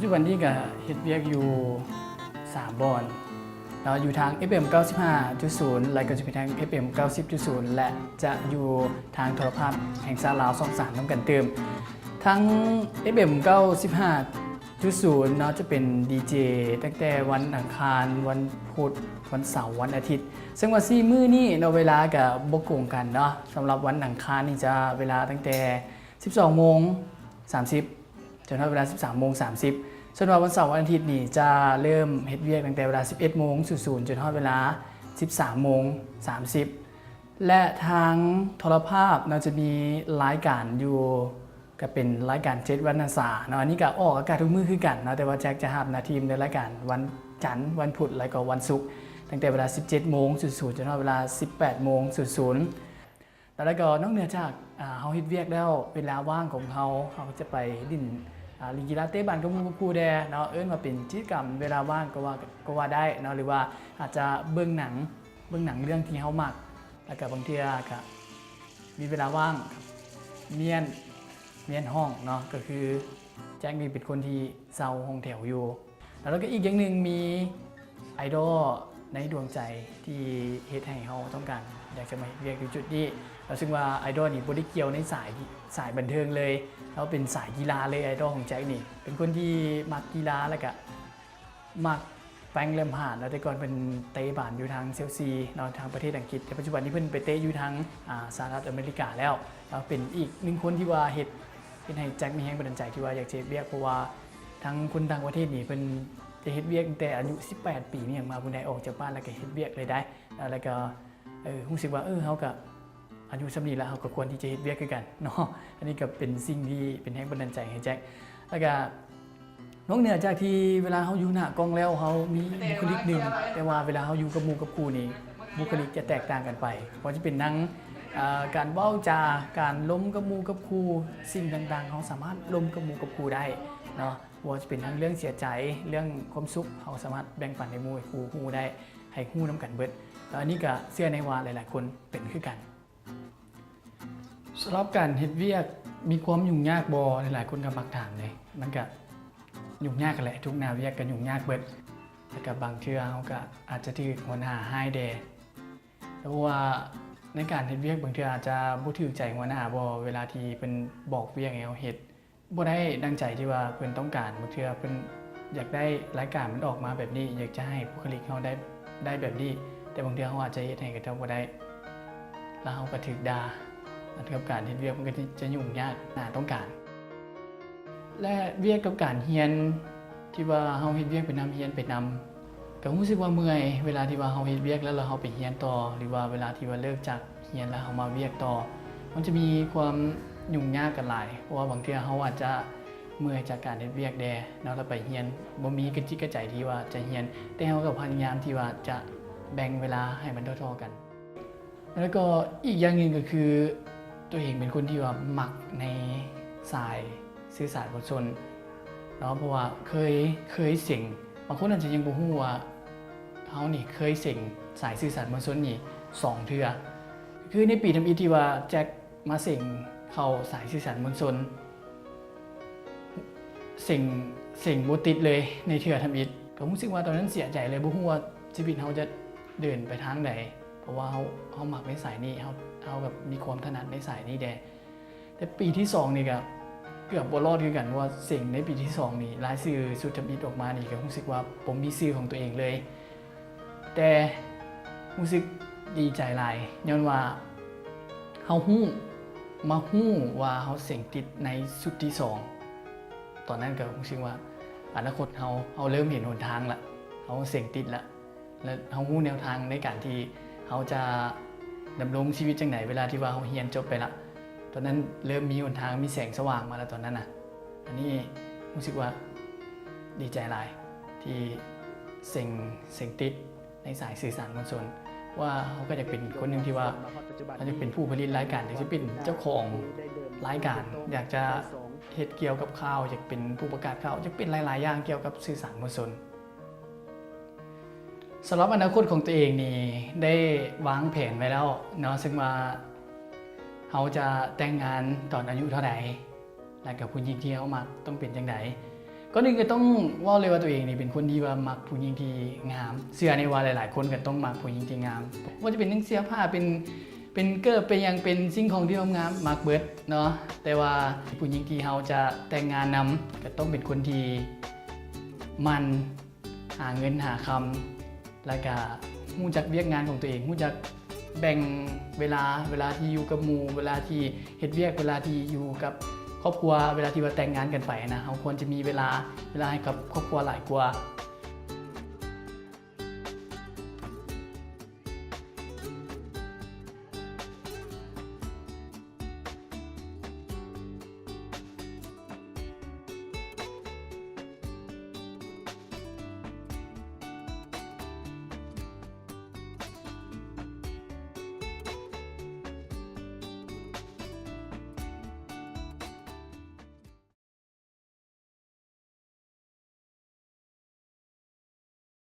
ປັດຈຸບັນນີ້ກະເຮັດວຽກຢູ່ສາມບ່ອນເນາະ ຢູ່ທາງ ເອັຟເອັມ ເກົ້າສິບຫ້າຈຸດສູນ ແລະກະຈະເປັນທາງ ເອັຟເອັມ ເກົ້າສິບຈຸດສູນ ແລະຈະຢູ່ທາງໂທລະພາບແຫ່ງຊາດລາວ ຊ່ອງສາມນຳກັນຕື່ມ. ທາງ ເອັຟເອັມ ເກົ້າສິບຫ້າຈຸດສູນເນາະ ຈະເປັນດີເຈຕັ້ງແຕ່ວັນອັງຄານ, ວັນພຸດ, ວັນເສົາ, ວັນອາທິດ. ເຊິ່ງວ່າສີ່ມື້ນີ້ເນາະ ເວລາກະບໍ່ກົງກັນເນາະ. ສຳລັບວັນອັງຄານນີ້ຈະເວລາຕັ້ງແຕ່ສິບສອງໂມງສາມສິບ ຈົນຮອດເວລາສິບສາມໂມງສາມສິບ. ສ່ວນວ່າວັນເສົາ ວັນອາທິດນີ້ຈະເລີ່ມເຮັດວຽກຕັ້ງແຕ່ເວລາສິບເອັດໂມງສູນສູນ ຈົນຮອດເວລາສິບສາມໂມງສາມສິບ. ແລະທາງໂທລະພາບເນາະ ຈະມີລາຍການຢູ່ ກະເປັນລາຍການເຈັດວັນນະສາເນາະ. ອັນນີ້ກະອອກອາກາດທຸກມື້ຄືກັນເນາະ ແຕ່ວ່າແຈັກຈະຮັບໜ້າທີ່ດຳເນີນລາຍການວັນຈັນ, ວັນພຸດ ແລະກະວັນສຸກ ຕັ້ງແຕ່ເວລາສິບເຈັດໂມງສູນສູນ ຈົນຮອດເວລາສິບແປດໂມງສູນສູນ. ແລ້ວກະນອກເໜືອຈາກ ອາ ເຮົາເຮັດວຽກແລ້ວ ເວລາວ່າງຂອງເຮົາ ເຮົາກະຈະໄປຫຼິ້ນ ອາ ຫຼິ້ນກິລາເຕະບານກັບໝູ່ກັບຄູ່ແດ່ເນາະ ເອີ້ນວ່າເປັນກິດຈະກຳເວລາວ່າງກະວ່າ ກະວ່າໄດ້ເນາະ ຫຼືວ່າອາດຈະເບິ່ງໜັງ ເບິ່ງໜັງເລື່ອງທີ່ເຮົາມັກ ແລ້ວກະບາງເທື່ອກະມີເວລາວ່າງ ມ້ຽນ ມ້ຽນຫ້ອງເນາະ ກະຄືແຈັກນີ້ເປັນຄົນທີ່ເຊົ່າຫ້ອງແຖວຢູ່. ແລ້ວກະອີກຢ່າງໜຶ່ງ ມີໄອດອລໃນດວງໃຈທີ່ເຮັດໃຫ້ເຮົາຕ້ອງການຢາກຈະມາເຮັດວຽກຢູ່ຈຸດນີ້. ແລ້ວເຊິ່ງວ່າໄອດອລນີ້ບໍ່ໄດ້ກ່ຽວໃນສາຍ ສາຍບັນເທີງເລີຍ ລາວເປັນສາຍກິລາເລີຍ. ໄອດອລຂອງແຈັກນີ້ເປັນຄົນທີ່ມັກກິລາ ແລ້ວກະ ມັກ Frank Lampard ເນາະ ແຕ່ກ່ອນເພິ່ນເຕະບານຢູ່ທາງເຊລຊີເນາະ ທາງປະເທດອັງກິດ ແຕ່ປັດຈຸບັນນີ້ເພິ່ນໄປເຕະຢູ່ທາງ ອາ ສະຫະລັດອາເມລິກາແລ້ວ. ລາວເປັນອີກໜຶ່ງຄົນທີ່ວ່າເຮັດ ເຮັດໃຫ້ແຈັກມີແຮງບັນດານໃຈທີ່ວ່າຢາກຈະເຮັດວຽກ ເພາະວ່າທາງຄົນຕ່າງປະເທດນີ້ເພິ່ນຈະເຮັດວຽກຕັ້ງແຕ່ອາຍຸສິບແປດປີ ມີຫຍັງມາ ຜູ້ໃດອອກຈາກບ້ານແລ້ວກະເຮັດວຽກເລີຍໄດ໋ ແລ້ວກະ ເອີ ຮູ້ສຶກວ່າ ເອີ ເຮົາກະອາຍຸສ່ຳນີ້ລະ ເຮົາກະຄວນທີ່ຈະເຮັດວຽກຄືກັນເນາະ. ອັນນີ້ກະເປັນສິ່ງທີ່ເປັນແຮງບັນດານໃຈໃຫ້ແຈັກ. ແລ້ວກະນອກເໜືອຈາກທີ່ເວລາເຮົາຢູ່ໜ້າກ້ອງແລ້ວ ເຮົາມີບຸກຄະລິກໜຶ່ງ ແຕ່ວ່າເວລາເຮົາຢູ່ກັບໝູ່ກັບຄູ່ນີ້ ບຸກຄະລິກຈະແຕກຕ່າງກັນໄປ. ບໍ່ວ່າຈະເປັນທັງ ເອີ ການເວົ້າຈາ ການລົມກັບໝູ່ກັບຄູ່ ສິ່ງຕ່າງໆ ເຮົາສາມາດລົມກັບໝູ່ກັບຄູ່ໄດ້ເນາະ. ບໍ່ວ່າຈະເປັນທັງເລື່ອງເສຍໃຈ ເລື່ອງຄວາມສຸກ ເຮົາສາມາດແບ່ງປັນໃຫ້ໝູ່ໃຫ້ຄູ່ຮູ້ໄດ້ ໃຫ້ຮູ້ນຳກັນເບິດ. ແລ້ວອັນນີ້ກະເຊື່ອແນ່ວ່າຫຼາຍໆຄົນເປັນຄືກັນ. ສຳລັບການເຮັດວຽກມີຄວາມຫຍຸ້ງຍາກບໍ່? ຫຼາຍໆຄົນກະມັກຖາມເດ້. ມັນກະຫຍຸ້ງຍາກຫັ້ນແຫຼະ ທຸກໜ້າວຽກກະຫຍຸ້ງຍາກເບິດ. ແລ້ວກະບາງເທື່ອເຮົາກະອາດຈະຖືກຫົວໜ້າຮ້າຍແດ່ ເພາະວ່າໃນການເຮັດວຽກບາງເທື່ອອາດຈະບໍ່ຖືກໃຈຫົວໜ້າບໍ່ ເວລາທີ່ເພິ່ນບອກວຽກໃຫ້ເຮົາເຮັດ ບໍ່ໄດ້ດັ່ງໃຈທີ່ວ່າເພິ່ນຕ້ອງການ. ບາງເທື່ອເພິ່ນຢາກໄດ້ລາຍການມັນອອກມາແບບນີ້ ຢາກຈະໃຫ້ບຸກຄະລິກເຮົາໄດ້ ໄດ້ແບບນີ້ ແຕ່ບາງເທື່ອເຮົາອາດຈະເຮັດໃຫ້ເຂົາເຈົ້າບໍ່ໄດ້ ແລ້ວເຮົາກະຖືກດ່າ. ອັນກັບການເຮັດວຽກມັນກະຈະຫຍຸ້ງຍາກໜ້າຕ້ອງການ ແລະ ວຽກກັບການຮຽນ ທີ່ວ່າເຮົາເຮັດວຽກໄປນຳ ຮຽນໄປນຳ ກະຮູ້ສຶກວ່າເມື່ອຍ ເວລາທີ່ວ່າເຮົາເຮັດວຽກແລ້ວ ແລ້ວເຮົາໄປຮຽນຕໍ່ ຫຼືວ່າເວລາທີ່ວ່າເລີກຈາກ ຮຽນແລ້ວເຮົາມາວຽກຕໍ່ ມັນຈະມີຄວາມຫຍຸ້ງຍາກກັນຫຼາຍ ເພາະວ່າບາງເທື່ອເຮົາອາດຈະເມື່ອຍຈາກການເຮັດວຽກແດ່ເນາະ ແລ້ວໄປຮຽນ ບໍ່ມີກະຈິດກະໃຈທີ່ວ່າຈະຮຽນ ແຕ່ເຮົາກະພະຍາຍາມທີ່ວ່າຈະແບ່ງເວລາໃຫ້ມັນທໍ່ໆກັນ. ແລ້ວກໍອີກຢ່າງໜຶ່ງກະຄື ໂຕເອງເປັນຄົນທີ່ວ່າມັກໃນສາຍສື່ສານມວນຊົນເນາະ ເພາະວ່າເຄີຍ ເຄີຍເສັງ ບາງຄົນອາດຈະຍັງບໍ່ຮູ້ວ່າ ເຮົານີ້ເຄີຍເສັງສາຍສື່ສານມວນຊົນນີ້ສອງເທື່ອ. ຄືໃນປີທຳອິດທີ່ວ່າແຈັກມາເສັງເຂົ້າສາຍສື່ສານມວນຊົນ ເສັງ ເສັງບໍ່ຕິດເລີຍໃນເທື່ອທຳອິດ ກະຮູ້ສຶກວ່າຕອນນັ້ນເສຍໃຈເລີຍ ບໍ່ຮູ້ວ່າຊີວິດເຮົາຈະເດີນໄປທາງໃດ ເພາະວ່າເຮົາ ເຮົາມັກໃນສາຍນີ້ ເຮົາ ເຮົາແບບມີຄວາມຖະໜັດໃນສາຍນີ້ແດ່. ແຕ່ປີທີສອງນີ້ກະເກືອບບໍ່ລອດຄືກັນ ເພາະວ່າເສັງໃນປີທີສອງນີ້ ລາຍຊື່ຊຸດທຳອິດອອກມານີ້ກະຮູ້ສຶກວ່າບໍ່ມີຊື່ຂອງໂຕເອງເລີຍ ແຕ່ຮູ້ສຶກດີໃຈຫຼາຍ ຍ້ອນວ່າເຮົາຮູ້ ມາຮູ້ວ່າເຮົາເສັງຕິດໃນຊຸດທີສອງ ຕອນນັ້ນກະຮູ້ສຶກວ່າອະນາຄົດເຮົາ ເຮົາເລີ່ມເຫັນຫົນທາງລະ ເຮົາເສັງຕິດລະ ແລະ ເຮົາຮູ້ແນວທາງໃນການທີ່ເຮົາຈະດຳລົງຊີວິດຈັ່ງໃດ ເວລາທີ່ວ່າເຮົາຮຽນຈົບໄປລະ ຕອນນັ້ນເລີ່ມມີຫົນທາງ ມີແສງສະຫວ່າງມາລະຕອນນັ້ນນະ. ອັນນີ້ຮູ້ສຶກວ່າດີໃຈຫຼາຍທີ່ເສັງ ເສັງຕິດໃນສາຍສື່ສານມວນຊົນ ວ່າເຮົາກະຢາກເປັນຄົນໜຶ່ງທີ່ວ່າ ເຮົາຢາກເປັນຜູ້ຜະລິດລາຍການ ຢາກຈະເປັນເຈົ້າຂອງລາຍການ ຢາກຈະເຮັດກ່ຽວກັບຂ່າວ ຢາກເປັນຜູ້ປະກາດຂ່າວ ຢາກເປັນຫຼາຍໆຢ່າງກ່ຽວກັບສື່ສານມວນຊົນ. ສຳລັບອະນາຄົດຂອງໂຕເອງນີ້ໄດ້ວາງແຜນໄວ້ແລ້ວເນາະ ເຊິ່ງວ່າເຮົາຈະແຕ່ງງານຕອນອາຍຸເທົ່າໃດ ແລະກະຜູ້ຍິງທີ່ເຮົາມັກຕ້ອງເປັນຈັ່ງໃດ. ກ່ອນອື່ນກໍຕ້ອງເວົ້າເລີຍວ່າຕົວເອງນີ້ເປັນຄົນທີ່ວ່າມັກຜູ້ຍິງທີ່ງາມ. ເຊື່ອແນ່ວ່າຫຼາຍໆຄົນກໍຕ້ອງມັກຜູ້ຍິງທີ່ງາມ. ບໍ່ວ່າຈະເປັນເລື່ອງເສື້ອຜ້າ, ເປັນ ເປັນເກີບ, ເປັນຫຍັງ, ເປັນສິ່ງຂອງທີ່ງາມໆ ມັກເບິດເນາະ. ແຕ່ວ່າຜູ້ຍິງທີ່ເຮົາຈະແຕ່ງງານນຳ ກໍຕ້ອງເປັນຄົນທີ່ໝັ່ນຫາເງິນຫາຄຳ ແລ້ວກະຮູ້ຈັກວຽກງານຂອງຕົວເອງ, ຮູ້ຈັກແບ່ງເວລາ, ເວລາທີ່ຢູ່ກັບໝູ່, ເວລາທີ່ເຮັດວຽກ, ເວລາທີ່ຢູ່ກັບຄອບຄົວ, ເວລາທີ່ວ່າແຕ່ງງານກັນໄປນະ, ເຮົາຄວນຈະມີເວລາ, ເວລາໃຫ້ກັບຄອບຄົວຫຼາຍກວ່າ.